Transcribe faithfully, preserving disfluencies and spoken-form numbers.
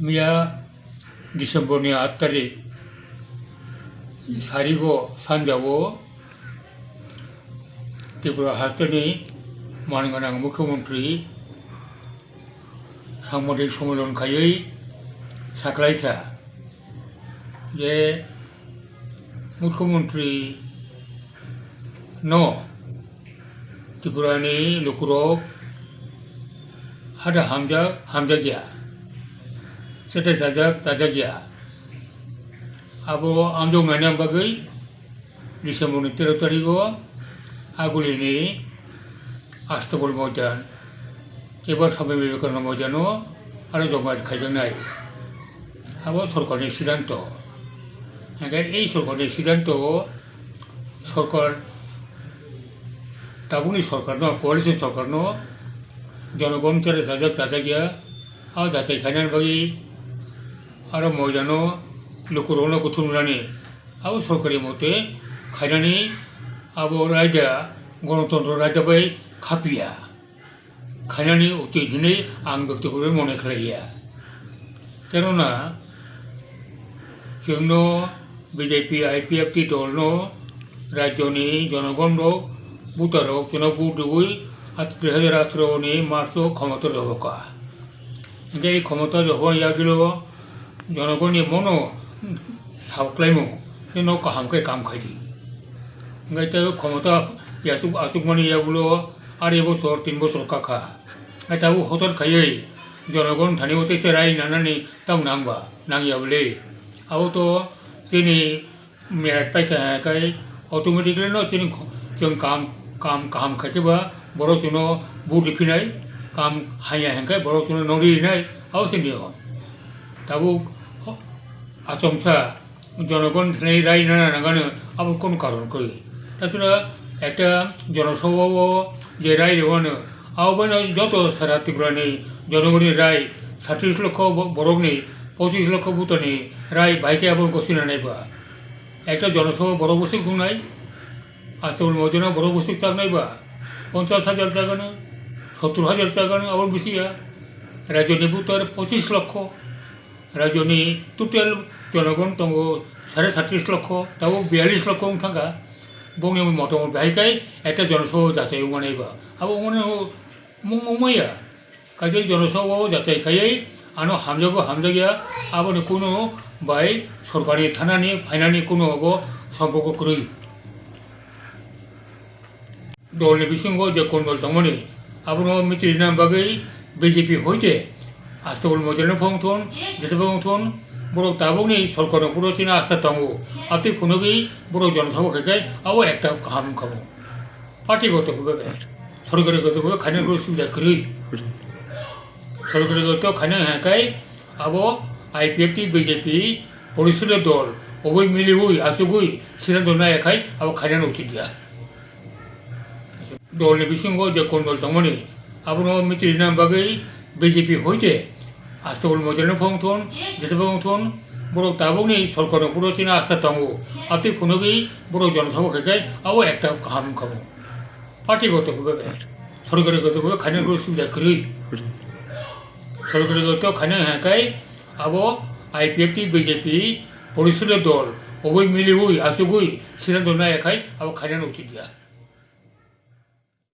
Miya December ni aat tarik sarigo sanjao Tripura hasteni manganang Mukhyamantri sangbadik sommilon khaiwi saklaikha je Mukhyamantri no Tripura ni lukurok hada hamjak hamjakya, chete chajak chajakya. Abo amjoknani bagwi December ni tero tarigo Aguli ni Astabol Moidan eba Swami Vivekananda Moidano aro joma kaijaknai. Abo sorkarni siddhanto. Hingke ei sorkarni siddhanto o sorkar, tabukni sorkarno, coalition sorkarno jonogon chare chajak chajakya, a jachai khainani bagwi aro moidano lukurokno kuthumnani. Abo sorkari mote khainani abo raida, Ganatantro raida bai khapiya. Khainani uchit hinwi ang bektigoto mone khlaiya. Kenona chwngno B J P I P F T dolno rajyoni jonogonrok, voterrok chwngno vote rwui dui hajar atharo ni March o khomota rohorkha. Hingke ei khomota rohorma yagwilo jonogonni mono saklaimung, tei nok kaham khe kam khaidi. Hingke tei khomota yachuk achukmani yagulo ari bosor tin bosor kakha. Hingke tabuk hotor khaiwi jonogon thani o teisa rai nanani tamo nangba nangya bwle. Abo to chini Miyat paikha hingkhe automatically no chini kho-, chwng kam, kam kaham khaikhe ba borok chwngno vote riphinai, kam hamya hingkhe borok chwngno nokri rinai, abo se nio. Tabuk ho-, achomsa jonogon thani rai nana nangano abo kono karon kwrwi. Tasura ekta jonosabha o je rai rwano, abo baino joto sara Tripura ni jonogoni rai, satis lokho bo-, borokni pochis lokho butani rai bahai khe abo gosina nai ba. Ekta jonosabha borok bwswk wngnai, Astabol Moidano borok bwswk chaknai ba, ponchas hajar chagano, sottur hajar chagano, abo bisi ya. Rajyoni voter pochis lokho, rajyoni total jonogon tongo sare satris lokho, tabuk biyalis lokho wng thangkha. Bongni motamot bahai khai ekta jonosabha jachai wngmani ba, abo wngmani mung wngmaya. Kaisa jonosabha o jachai khaiwi ano hamjago hamjakya, aboni kunu bai sorkarni thanani phainani kunu abo somporko kwrwi. Dolni bisingo je kondol tongmani, abono mitri rina bagwi B J P hoite Astabol Moidano phone thun, jesebo wng thun, borok tabukni sorkarno puro chini asta tongo. Abtwi phunugwi borok jonosabha khai khai abo ekta kaham wngkha bo. Party goto hwnba be, sorkari goto hwnba khaina guru subida kwrwi. Sorkari goto khaina hwnka khe abo I P F T, B J P, police dol, oboi miliwi, achugwi, siddhanto naiya khai abo khaina uchuk ya. Dolni bisingo je kondol tongmani, abono mitri rina bagwi B J P hoite Astabol Moidano phone thun, jesebo wng thun, borok tabukni sorkarno puro chini asta tongo. Abtwi phunugwi borok jonosabha khai khai abo ekta kaham wngkha bo. Party goto hwnba be, sorkari goto hwnba khaina guru subida kwrwi. Sorkari goto khaina hwnka khe abo I P F T, B J P, police dol, oboi miliwi, achugwi, siddhanto naiya khai abo khaina uchuk ya.